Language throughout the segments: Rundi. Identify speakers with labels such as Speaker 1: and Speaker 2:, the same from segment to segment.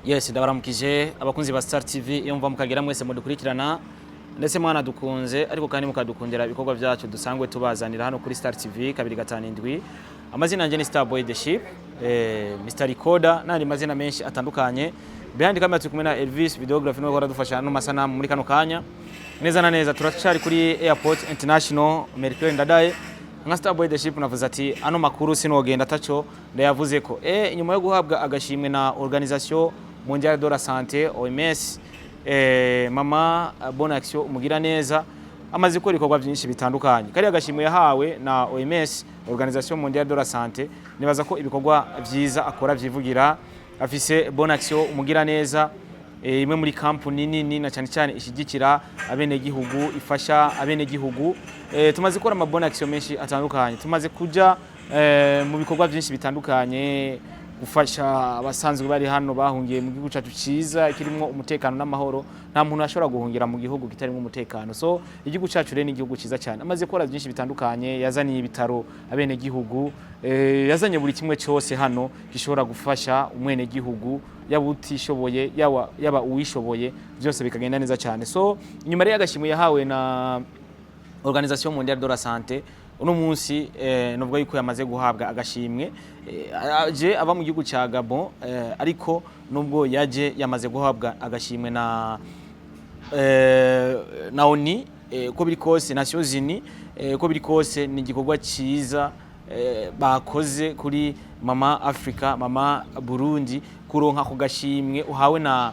Speaker 1: Yes, ndabaramukije abakunzi ba Star TV iyo mva mukagera mwese mudukurikirana ndetse mwanadukunze, ariko kandi mukadukundira ibikorwa byacu dusanzwe tubazanira hano kuri Star TV 257. Amazina yanjye ni Star Boy the Ship, Mr Recorder n'andi mazina menshi atandukanye. Behind camera turi kumwe na Elvis videography, niwe aradufasha no masanamu muri kano kanya. Neza na neza turacari kuri Airport International Melchior Ndadaye. Nka Star Boy the Ship navuze ati ano makuru sinogenda ataco ndayavuze ko inyuma yo guhabwa agashimwe na Organisation Mondiale de la Santé, OMS, mama Bonne Action umugira neza amaze gukora ibikorwa byinshi bitandukanye. Kariya gashimwe yahawe na OMS, Organisation Mondiale de la Santé, nibaza ko ibikorwa vyiza akora vyivugira. Afise Bonne Action umugira neza, imwe muri kampuni nini na cyane cyane ishyigikira abenegihugu, ifasha abenegihugu. Tumaze gukora ama bonne action menshi atandukanye, tumaze kuja mu bikorwa byinshi bitandukanye gufasha abasanzwe bari hano bahungiye mu gihugu cyacu cyiza kirimo umutekano n'amahoro. Nta muntu ashobora guhungira mu gihugu kitarimo umutekano. So igihugu cyacu rero ni igihugu cyiza cyane. Amaze gukora byinshi bitandukanye, yazaniye ibitaro abenegihugu, yazanye buri kimwe cyose hano gishobora gufasha umwenegihugu, yaba utishoboye, yaba uwishoboye, byose bikagenda neza cyane. So inyuma rero y'agashimwe yahawe na Organisation Mondiale de la Santé, uno munsi novuga yuko yamaze guhabwa agashimwe. Aje ava mu gihugu ca Gabon, ariko nubwo yaje yamaze guhabwa agashimwe na ONU, uko biri kose Nations Unies, uko biri kose ni igikorwa cyiza bakoze kuri mama Africa, mama Burundi. Kuronka ku gashimwe uhawe na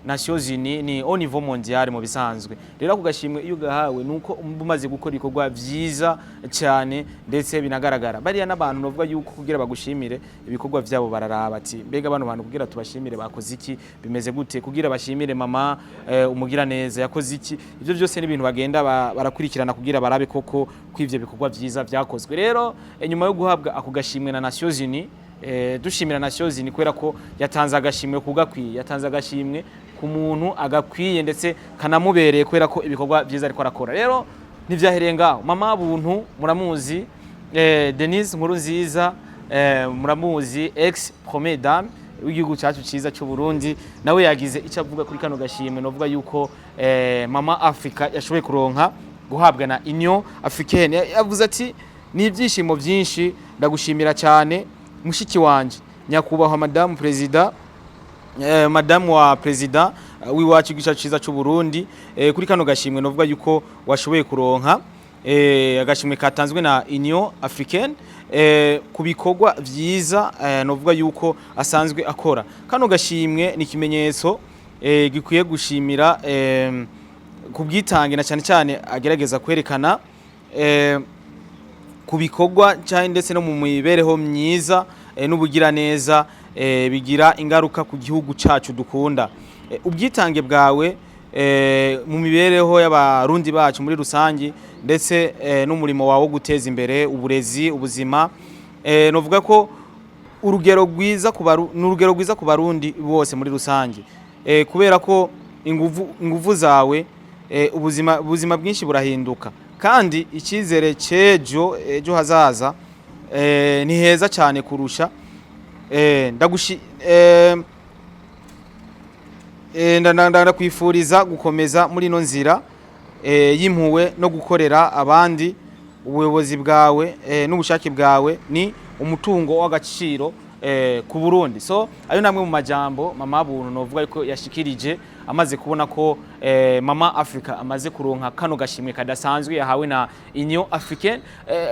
Speaker 1: Nations Unies ni au niveau mondial mu bisanzwe. Rero ako gashimwe iyo ugahawe nuko uba umaze gukora ibikorwa vyiza cyane ndetse binagaragara. Bariya n'abantu bavuga yuko kugira bagushimire ibikorwa vyabo bararaba ati mbega bano bantu kugira tubashimire bakoze iki, bimeze gute, kugira bashimire mama umugira neza yakoze iki. Ivyo byose ni ibintu bagenda barakurikirana kugira barabe koko ko ivyo bikorwa vyiza vyakozwe. Rero nyuma yo guhabwa ako gashimwe na Nations Unies, dushimira Nations Unies kubera ko yatanze agashimwe kugakwiye, yatanze agashimwe ku muntu agakwiye ndetse kanamubereye kubera ko ibikorwa vyiza ariko arakora. Rero ntivyahereye ngaho. Mama Buntu muramuzi, Denise Nkurunziza, muramuzi, ex première dame w'igihugu cyacu cyiza cy'u Burundi, nawe yagize icyo avuga kuri kano gashimwe novuga yuko mama Africa yashoboye kuronka guhabwa na Union Africaine. Yavuze ati ni ibyishimo byinshi, ndagushimira cyane mushiki wanje nyakubahwa madamu perezida, madamu wa perezida w'iwacu igihugu cyacu cyiza cy'u Burundi, kuri kano gashimwe novuga yuko washoboye kuronka, agashimwe katanzwe na Union Africaine ku bikorwa vyiza novuga yuko asanzwe akora. Kano gashimwe ni ikimenyetso gikwiye gushimira ku bwitange na cyane cyane agerageza kwerekana ku bikorwa cyane ndetse no mu mibereho myiza n'ubugiraneza, bigira ingaruka ku gihugu cyacu dukunda. Ubwitange bwawe mu mibereho y'abarundi bacu muri rusangi ndetse n'umurimo wawe wo guteza imbere uburezi, ubuzima, novuga ko urugero rwiza ku ni urugero rwiza ku Barundi bose muri rusange, kubera ko inguvu zawe, ubuzima bwinshi burahinduka kandi icyizere cy'ejo ejo hazaza ni heza cyane kurusha. Ndagushi ndakwifuriza gukomeza muri ino nzira y'impuwe no gukorera abandi. Ubuyobozi bwawe n'ubushake bwawe ni umutungo w'agaciro ku Burundi. So ayo namwe mu majambo mama Buntu novuga yuko yashikirije amaze kubona ko mama Africa amaze kuronka kano gashimwe kadasanzwe yahawe na Union Africaine.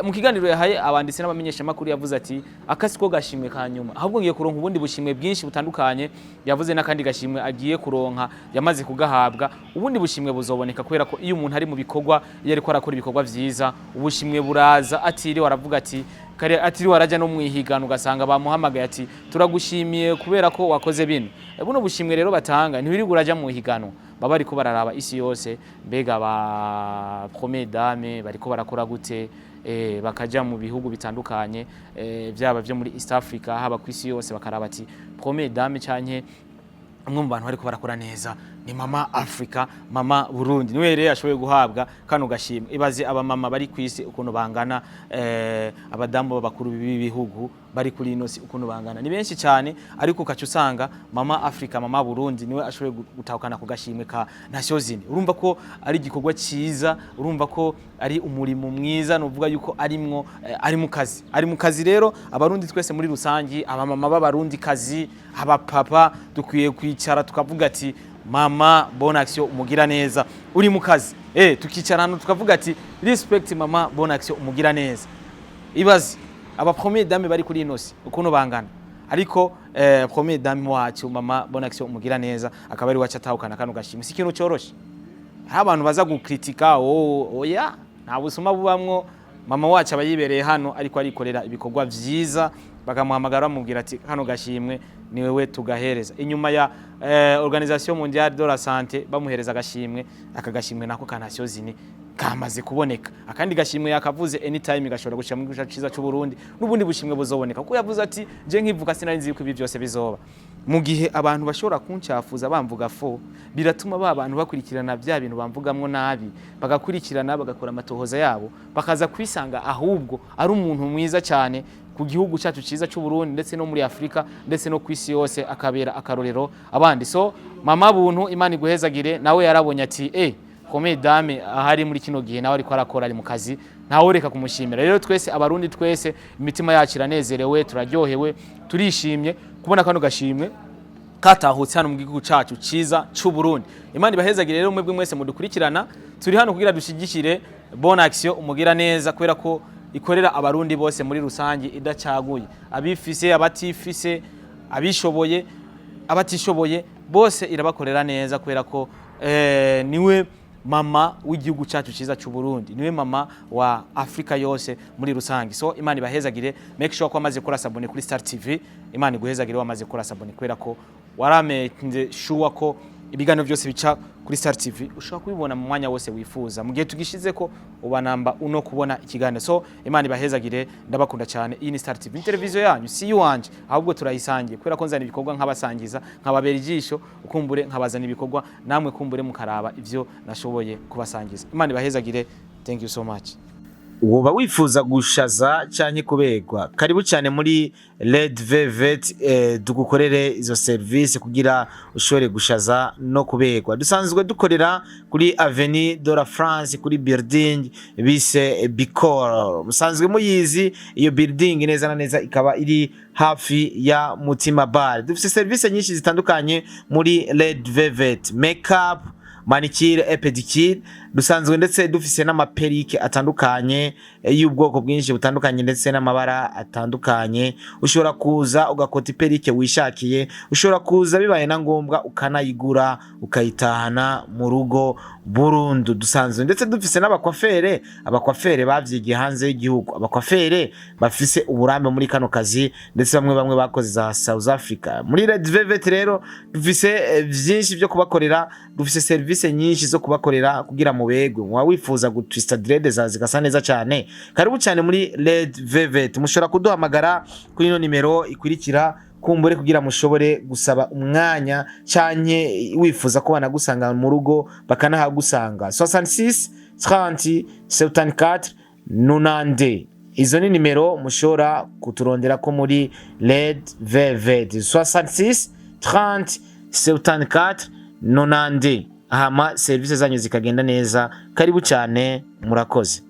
Speaker 1: Mu kiganiro yahaye abanditsi n'abamenyesha makuru yavuze ati akasi ko gashimwe ka nyuma, ahubwo ngiye kuronka ubundi bushimwe bwinshi butandukanye. Yavuze n'akandi gashimwe agiye kuronka, yamaze kugahabwa, ubundi bushimwe buzoboneka kubera ko iyo umuntu ari mu bikorwa, iyo ariko arakora ibikorwa vyiza, ubushimwe buraza atiriwe aravuga ati kare, atiriwe arajya no mwihigano, ugasanga bamuhamagaye ati turagushimiye kubera ko wakoze bino. Buno bushimwe rero batanga ntiwirirwa uraja mu higanwa, baba bariko bararaba isi yose mbega ba première dame bariko barakora gute, bakaja mu bihugu bitandukanye, vyaba vyo muri East Africa, haba ku isi yose, bakaraba ati première dame canke umwe mu bantu bariko barakora neza. Ni Mama Africa, Mama Burundi, niwe rero yashoboye guhabwa kano gashimwe. Ibaze abamama bari ku isi ukuntu bangana, abadamu b'abakuru b'ibihugu bari kuri ino si ukuntu bangana, ni benshi cyane, ariko ukaca usanga Mama Africa, Mama Burundi niwe ashoboye gutahukana ku gashimwe ka Nations Unies. Urumva ko ari igikorwa cyiza, urumva ko ari umurimo mwiza, nuvuga yuko arimwo ari mu kazi, ari mu kazi. Rero Abarundi twese muri rusangi, abamama b'Abarundi kazi, abapapa, dukwiye kwicara tukavuga ati: "Mama Bonne Action, umugira neza, uri mu kazi." Tukicara hano tukavuga ati: "Respect, Mama Bonne Action, umugira neza." Ibaze aba première dame bari kuri ino si ukuntu bangana, ariko première dame wacu, Mama Bonne Action umugira neza, akaba ari wacu atahukana kano gashimwe. Si ikintu cyoroshe. Hari abantu baza gukritika. Oh, oya, nta busuma bubamwo. Mama wacu aba yibereye hano ariko arikorera ibikorwa vyiza, bakamuhamagara bamubwira ati: "Kano gashimwe ni wewe tugahereza." Inyuma ya Organisation Mondiale de la Santé bamuhereza agashimwe, aka gashimwe nako ka Nations Unies kamaze kuboneka. Akandi gashimwe yakavuze, anytime gashobora gushika mu gihugu ciza cy'u Burundi, n'ubundi bushimwe buzoboneka, kuko yavuze ati: "Je nkivuka sinari nzi yuko ibi byose bizoba." Mu gihe abantu bashobora kuncafuza bamvuga fo, biratuma ba bantu bakurikirana bya bintu bamvugamwo nabi, bagakurikirana, bagakora amatohoza yabo, bakaza kwisanga ahubwo ari umuntu mwiza cyane ku gihugu cyacu cyiza cy'u Burundi, ndetse no muri Afrika, ndetse no ku isi yose, akabera akarorero abandi. So Mama Buntu, Imana iguhezagire. Nawe yarabonye ati: "Première dame ahari muri kino gihe nawe ariko arakora, ari mu kazi, ntawe reka kumushimira." Rero twese Abarundi twese imitima yacu iranezerewe, turaryohewe, turishimye kubona kano gashimwe katahutse hano mu gihugu cacu ciza c'u Burundi. Imana ibahezagire rero mwebwe mwese mudukurikirana. Turi hano kugira dushigikire Bonne Action umugira neza, kubera ko ikorera Abarundi bose muri rusange idacaguye, abifise, abatifise, abishoboye, abatishoboye, bose irabakorera neza, kubera ko niwe mama w'igihugu cyacu cyiza cy'u Burundi, niwe mama wa Afrika yose muri rusange. So Imana ibahezagire. Make sure ko wamaze gukora s'abonner kuri Star TV. Imana iguhezagire wamaze gukora s'abonner, kubera ko waramenye sure ko ibiganiro byose bica kuri Star TV ushobora kubibona mu mwanya wose wifuza, mu gihe tugishize ko uba namba uno kubona ikiganiro. So Imana ibahezagire, ndabakunda cyane. Iyi ni Star TV, ni televiziyo yanyu, si iwanjye, ahubwo turayisangiye, kubera ko nzana ibikorwa nkabasangiza, nkababera ijisho, ukumbure nkabazana ibikorwa, namwe kumbure mukaraba ivyo nashoboye kubasangiza. Imana ibahezagire. Thank you so much.
Speaker 2: Woba wifuza gushaza canke kuberwa? Karibu cyane muri Red Velvet, tugukorere izo service kugira ushobore gushaza no kuberwa. Dusanzwe dukorera kuri Avenue de la France, kuri building bise Bicor, musanzwe muyizi iyo building neza na neza, ikaba iri hafi ya Mutima Bar. Dufise service nyinshi zitandukanye muri Red Velvet: makeup, manicure et pedicure. Dusanzwe ndetse dufise n'ama perruque atandukanye, y'ubwoko bwinshi butandukanye, ndetse n'amabara atandukanye. Ushobora kuza ugakota i perruque wishakiye, ushobora kuza bibaye na ngombwa ukanayigura ukayitahana mu rugo burundu. Dusanzwe ndetse dufise n'aba coiffeur, aba coiffeur bavyigiye hanze y'igihugu, aba coiffeur bafise uburambe muri kano kazi, ndetse bamwe bamwe bakoze za South Africa. Muri Red Velvet rero dufise vyinshi vyo kubakorera, dufise service nyinshi zo kubakorera kugira mubegwe. Muba wifuza gutwista dread zawe zigasa neza cyane? Karibu cyane muri Red Velvet. Mushobora kuduhamagara kuri ino nimero ikurikira, kumbure kugira mushobore gusaba umwanya, canke wifuza ko banagusanga mu rugo bakanahagusanga: 66 30 74 90. Izo ni nimero mushobora kuturondera ko muri Red Velvet: 66 30 74 90, hama serivisi zanyu zikagenda neza. Karibu cyane, murakoze.